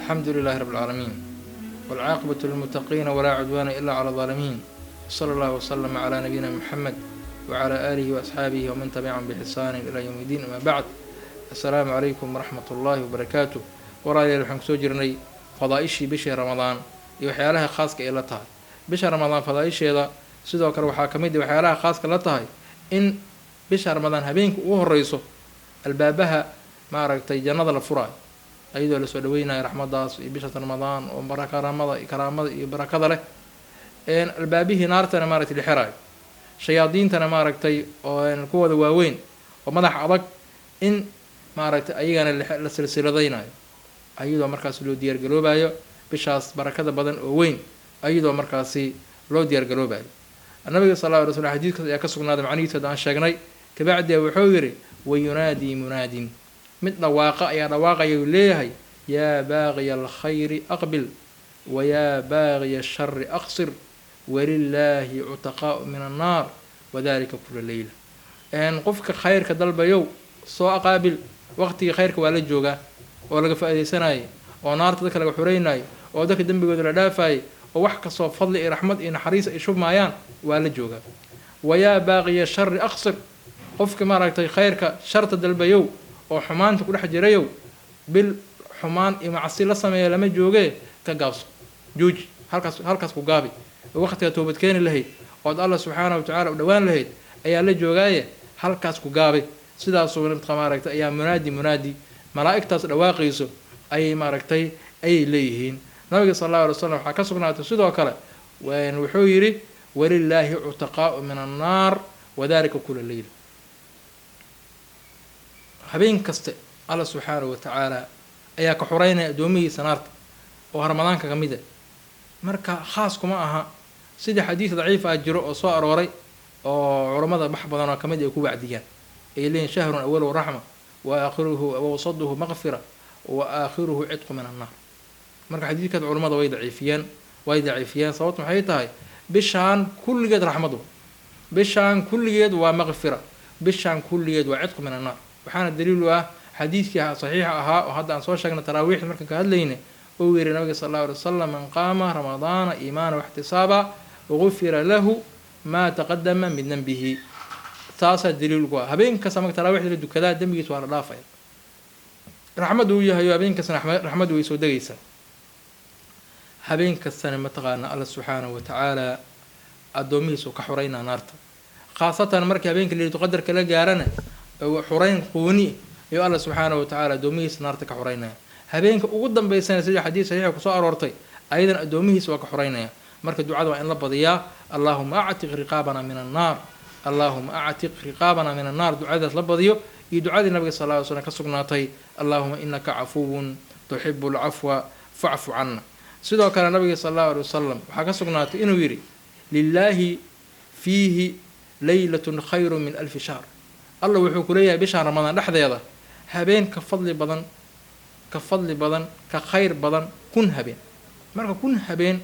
الحمد لله رب العالمين، والعاقبة للمتقين، ولا عدوان إلا على الظالمين، صلى الله وسلم على نبينا محمد وعلى آله وأصحابه ومن تبعهم بإحسان إلى يوم الدين، أما بعد. السلام عليكم ورحمة الله وبركاته. Walaalayaal, waxaan kusoo jirnay fadaa-ishii bishii Ramadaan iyo waxyaalaha khaaska ay la tahay bisha Ramadaan fadaa-isheeda. Sidoo kale waxaa ka mid ah waxyaalaha khaaska la tahay in bisha Ramadaan habeenka ugu horeyso albaabaha maaragtay jannada la furaayo, ayadoo lasoo dhaweynayo raxmadaas iyo bisha Ramadaan oo karaamada karaamada iyo barakada leh. Albaabihii naartana maaragtay la xiraayo, shayaadiintana maaragtay oo kuwooda waaweyn oo madax adag in maaragtay ayagana la silsiladaynayo, ayadoo markaasi loo diyaargaroobayo bishaas barakada badan oo weyn, ayadoo markaasi loo diyaargaroobayo. Nabiga sal alla alay slam xadiiskaas ayaa ka sugnaaday macnihiisa hadda aan sheegnay. Kabacdi wuxuu yidhi: wayunaadii munaadin, mid dhawaaqa ayaa dhawaaqaya, uu leeyahay: yaa baaqiya alkhayri aqbil, wayaa baaqiya ashari aqsir, walilaahi cutaqaau min annaar, wadalika kula leyla. Qofka khayrka dalbayow, soo aqaabil, waqtigii khayrka waa la joogaa oo laga faa-idaysanayay, oo naarta dadka laga xuraynayo, oo dadka dembigooda la dhaafayay, oo wax kastoo fadli iyo raxmad iyo naxariis ay shubmaayaan waa la joogaa. Wayaa baaqiya shari aqsir, qofka maaragtay khayrka sharta dalbayow oo xumaanta ku dhex jirayow, bil xumaan iyo macsi la sameeya lama joogee, ka gaabso, jooji, halkaas halkaas ku gaabi. Waqtiga toobad keeni lahayd ood Allah subxaana wa tacaala u dhowaan lahayd ayaa la joogaaye, halkaas ku gaabay. Sidaasuu maaragtay ayaa munaadi munaadi malaa'igtaas dhawaaqayso ayay maaragtay ayay leeyihiin. Nabiga sal allahu alay slam waxaa ka sugnaatay sidoo kale wuxuu yidhi: walilaahi cutaqaau min annaar, wadalika kula leyla. Habeen kaste Alla subxaanahu wa tacaala ayaa ka xureynaya addoomihiisa naarta oo Ramadaanka ka mid a. Marka khaas kuma aha sida xadiis daciif ah jiro oo soo arooray oo culammada bax badan oo kamid ay ku wacdiyaan, ay leeyihin: shahrun awaluhu raxma wa aakhiruhu wawsaduhu maqfira wa aakhiruhu cidqu min annaar. Marka xadiidkaas culammada way daciifiyeen, way daciifiyeen. Sababtu maxay tahay? Bishaan kulligeed raxmadu, bishaan kulligeed waa maqfira, bishaan kulligeed waa cidqu min annaar. Waxaana daliil u ah xadiidkii saxiixa ahaa oo hadda aan soo sheegnay taraawiixda markaan ka hadlaynay, uu yihi nabiga sal allahu alay wasalam: man qaama ramadaana iimaana waxtisaaba gufira lahu maa taqadama min denbihi. Taasaa daliil ku ah. Habeen kasta marka taraawiixda la dukadaa dembigiis waa la dhaafaya, raxmad uu yahayo. Habeen kastana raxmaddu way soo degaysaa. Habeen kastana mataqaana Alla subxaanahu wa tacaala addoomihiisu ka xureynaa naarta, khaasatan markii habeenka leylatu qadarka la gaarana xureyn qooni ayuu Alla subxaanahu wa tacala addoomihiisa naarta ka xureynaya. Habeenka ugu dambeysana, sida xadiis saxiixa kusoo aroortay, ayadan addoomihiisa waa ka xureynaya. Marka ducada waa in la badiyaa: allahuma actiq riqaabana min annaar, allahuma actiq riqaabana min annaar. Ducadaas la badiyo iyo ducadii nabiga sal lla ly slam ka sugnaatay: allahuma inaka cafuwun tuxibu alcafwa facfu cana. Sidoo kale nabiga sal allahu alay wasalam waxaa ka sugnaatay inuu yidhi: lilaahi fiihi leylatun khayru min alfi shahr. Alla wuxuu ku leeyahay bishaan Ramadaan dhexdeeda habeen ka fadli badan, ka fadli badan, ka khayr badan 1000 habeen. Marka 1000 habeen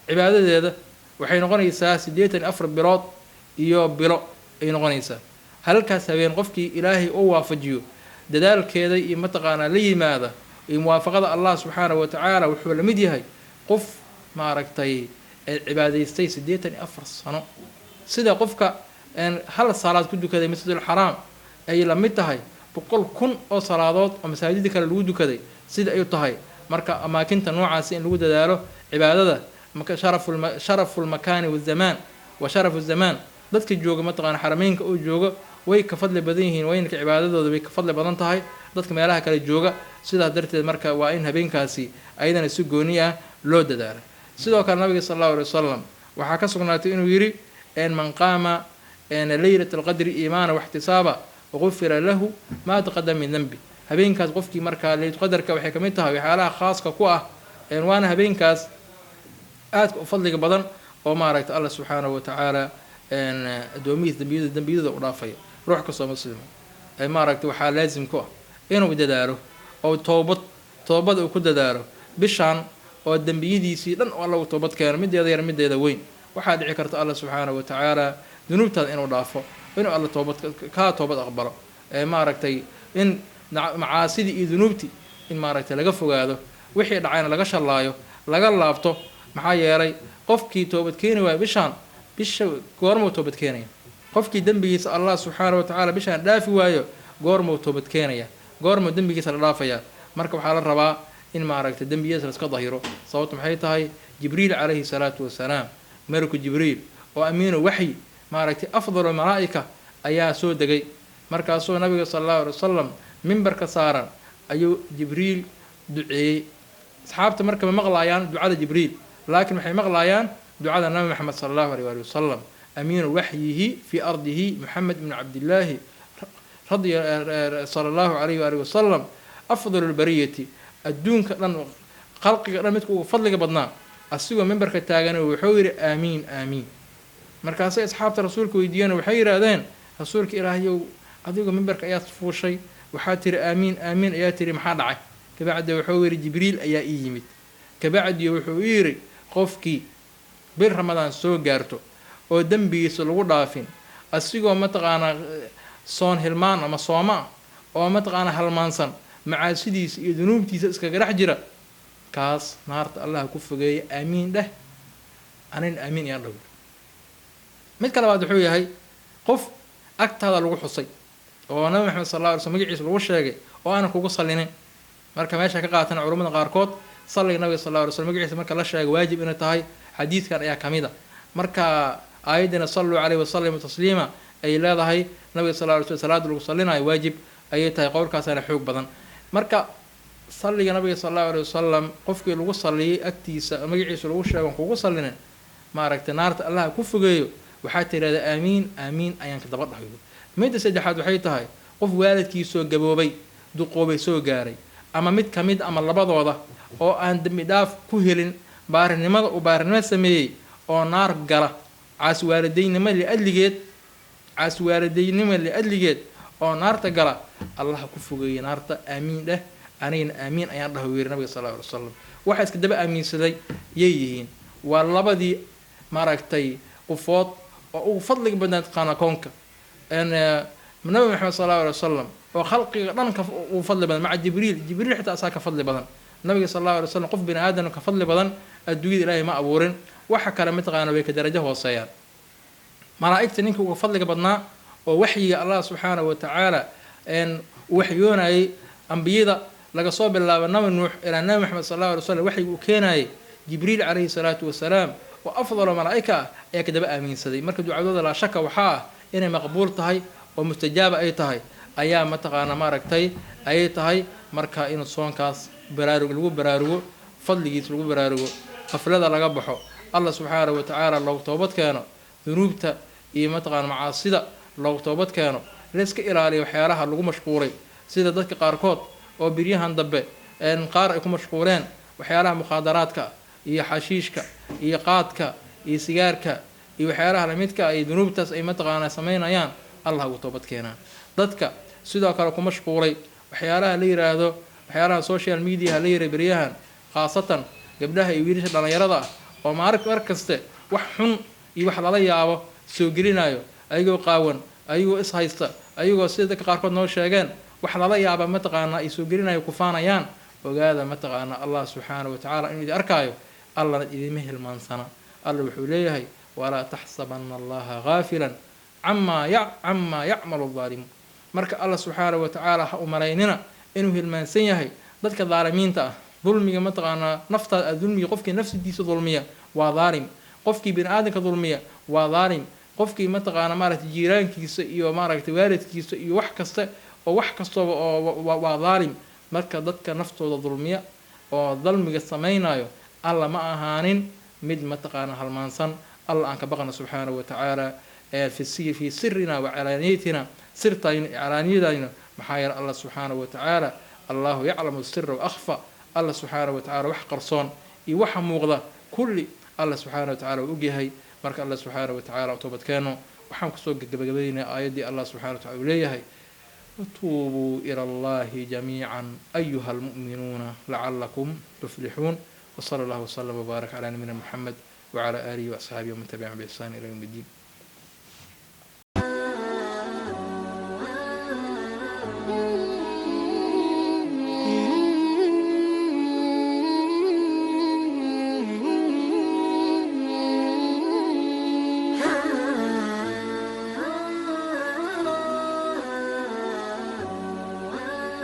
cibaadadeeda waxay noqonaysaa 84 bilood iyo bilo ay noqonaysaa. Halkaas habeen qofkii Ilaahay u waafajiyo dadaalkeeda iyo mataqaanaa la yimaada iyo muwaafaqada Allah subxaanahu wa tacaala, wuxuu la mid yahay qof maaragtay cibaadaystay 84 sano. Sida qofka hal salaad ku dukaday Masjidulxaraam ay la mid tahay 100,000 oo salaadood oo masaajida kale lagu dukaday sida ay tahay. Marka amaakinta noocaasi in lagu dadaalo cibaadada, sharafu lmakaani wazamaan wa sharafu zamaan. Dadka jooga mataqaana xarameynka oo jooga way ka fadli badan yihiin, waynka cibaadadooda way ka fadli badan tahay dadka meelaha kale jooga. Sidaas darteed marka waa in habeenkaasi ayadana si gooni ah loo dadaalo. Sidoo kale nabiga sal allahu alay wasalam waxaa ka sugnaatay inuu yidhi: man qaama leylat alqadri iimaana waxtisaaba gufira lahu maa taqadama min denbi. Habeenkaas qofkii markaa leylatulqadarka waxay kamid tahay waxyaalaha khaaska ku ah, waana habeenkaas aadka u fadliga badan oo maaragta Allah subxaanahu wa tacaala addoomihiis dembiyada u dhaafaya. Ruux kastoo muslima maaragta waxaa laazim ku ah inuu dadaalo oo toobad uu ku dadaalo bishaan, oo dembiyadiisii dhan oo Alla uu toobad keeno, mideeda yar mideeda weyn. Waxaa dhici karta Alla subxaanahu wa tacaala dunuubtaada inuu dhaafo, inuu Alla toobad kaa toobad aqbalo, maaragtay in macaasidii iyo dunuubtii in maaragtay laga fogaado. Wixii dhacayna laga shallaayo, laga laabto. Maxaa yeelay qofkii toobad keeni waayo bishaan, bisha goormuu toobad keenaya? Qofkii dembigiisa Allah subxaana wa tacaala bishaan dhaafi waayo, goormuu toobad keenaya? Goormuu dembigiisa la dhaafayaa? Marka waxaa la rabaa in maaragtay dembiyadiisa la iska dahiro. Sababtu maxay tahay? Jibriil calayhi salaatu wasalaam, maliku Jibriil oo amiinu waxyi, maaragtay afdalu malaa'ika, ayaa soo degay. Markaasuu nabiga sala allahu alay wasalam mimbarka saaran ayuu Jibriil duceeyey. Asxaabta marka ma maqlaayaan ducada Jibriil, laakiin waxay maqlaayaan ducada Nabi Maxamed sala allahu aleyh waali wasalam, amiinu waxyihi fii ardihi, Moxamed ibnu Cabdillaahi radi sala allahu alayh waalihi wasalam, afdalu lbariyati, adduunka dhan, khalqiga dhan midka ugu fadliga badnaa. Asigoo mimbarka taagan wuxuu yidhi: "Aamiin, aamiin." Markaasay asxaabta rasuulka weydiiyeen, waxay yidhaahdeen: "Rasuulka Ilaahayow, adigoo mimbarka ayaad fuushay, waxaa tiri aamiin, aamiin ayaa tiri, maxaa dhacay?" Kabacdi wuxuu yidhi: "Jibriil ayaa ii yimid, kabacdii wuxuu yidhi qofkii bil Ramadaan soo gaarto oo dembigiisa lagu dhaafin, asigoo mataqaanaa soon hilmaan ama sooma ah oo mataqaanaa halmaansan, macaasidiisa iyo dunuubtiisa iskaga dhex jira, kaas naarta Allah ku fogeeya, aamiin dheh, anina aamiin ayaan dhaw." Midka labaad wuxuu yahay qof agtaada lagu xusay oo Nabi Maxamed sal alla alay sl magaciisa lagu sheegay oo aanan kugu sallinin. Marka meesha ka qaatana culamada qaarkood salliga nabiga sal alla alay slam magaciisa marka la sheego waajib inay tahay, xadiidkan ayaa kamid a. Marka aayaddina "salluu caleyhi wasalimu tasliima" ay leedahay, nabiga sal lla alay slam salaada lagu sallinayo waajib ayay tahay, qowlkaasaana xoog badan. Marka salliga nabiga sal allahu aleyh wasalam qofkii lagu salliyay agtiisa, magaciisa lagu sheego, kugu sallinin, maaragtay naarta Allah ku fogeeyo, waxaa tirahdaa aamiin, aamiin ayaan ka daba dhahayo. Midda saddexaad waxay tahay qof waalidkiisoo gaboobay, duqoobay soo gaaray, ama mid ka mid ama labadooda, oo aan dembi dhaaf ku helin baarinimada uu baarinimo sameeyey oo naar gala, caaswaalidaynimo liadligeed, caaswaalidaynimo liadligeed oo naarta gala, Allah ku fogeeyay naarta, aamiin dheh, anigana aamiin ayaan dhaho, yiri nabiga sal alla alay wasalam. Waxa iska daba aamiinsaday yay yihiin? Waa labadii maaragtay qofood oo ugu fadliga badnayd qanakoonka, Nabi Maxamed sal allahu alay wasalam oo khalqiga dhan ka ugu fadli badan, maca Jibriil. Jibriil xitaa asaa ka fadli badan nabiga sal allahu alay slam. Qof bini aadam ka fadli badan adduunyada Ilaahay ma abuurin. Waxa kale mataqaana way ka darajo hooseeyaan. Malaa'igta ninka uga fadliga badnaa oo waxyiga Allah subxaanahu wa tacaala uu waxyoonayay ambiyada, laga soo bilaabo Nabi Nuux ilaa Nabi Maxamed sal allahu alay slam, waxyiga uu keenayay Jibriil calayhi salaatu wasalaam oo afdalo malaa'ika ah, ayaa kadaba aaminsaday. Marka ducadooda laa shaka waxaa ah inay maqbuul tahay oo mustajaaba ay tahay, ayaa mataqaana maaragtay ayay tahay. Marka inuu soonkaas baraarug lagu baraarugo, fadligiis lagu baraarugo, qaflada laga baxo, Allah subxaanahu wa tacaala loogu toobad keeno, dunuubta iyo mataqaana macaasida loogu toobad keeno, la iska ilaaliyo waxyaalaha lagu mashquulay, sida dadka qaarkood oo biryahan dambe qaar ay ku mashquuleen waxyaalaha mukhaadaraadka iyo xashiishka iyo qaadka iyo sigaarka iyo waxyaalaha lamidka iyo dunuubtaas ay mataqaanaa samaynayaan, Allah ugu toobad keenaa. Dadka sidoo kale ku mashquulay waxyaalaha la yiraahdo waxyaalaha social mediaha la yira beryahan, khaasatan gabdhaha iyo wiilasha dhallinyarada ah oo maar mar kaste wax xun iyo wax lala yaabo soo gelinayo, ayagoo qaawan, ayagoo is haysta, ayagoo sida dadka qaarkood noo sheegeen wax lala yaaba mataqaanaa ay soo gelinayo, kufaanayaan. Ogaada mataqaanaa Allah subxaanahu wa tacaala inuu idin arkaayo, Allana idinma hilmaansana. Alla wuxuu leeyahay: "Walaa taxsabana Allaha gaafilan camaa yacmalu daalimuun." Marka Alla subxaanahu wa tacaala ha u malaynina inuu hilmaansan yahay dadka daalimiinta ah. Dulmiga mataqaanaa naftaada aad dulmiga, qofkii nafsidiisa dulmiya waa daalim, qofkii bini aadamka dulmiya waa daalim, qofkii mataqaana maaragtay jiiraankiisa iyo maaragtay waalidkiisa iyo wax kasta oo wax kastaba oo waa daalim. Marka dadka naftooda dulmiya oo dalmiga samaynayo, Alla ma ahaanin mid mataqaana halmaansan. Alla aan ka baqna subxaanahu wa tacaala fii sirina wa calaaniyatina, sirtayna iyo calaaniyadayna. Maxaa yeele Allah subxaanahu wa tacaala, Allahu yaclamu sira wa akhfa. Alla subxaanahu wa tacala wax qarsoon iyo waxa muuqda kulli Alla subxaanahu wa tacala uu ogyahay. Marka Alla subxaanahu wa tacala toobadkeeno. Waxaan kusoo gabagabaynayaa aayaddii Allah subxana wa tacala uu leeyahay: "Watuubuu ila Allahi jamiica ayuha almu'minuuna lacalakum tuflixuun." Wsala allahu wslam wbaarak calaa nabiyina Muxamed wcala aalihi waasxaabihi waman tabicahum biixsaan ila yowm iddiin.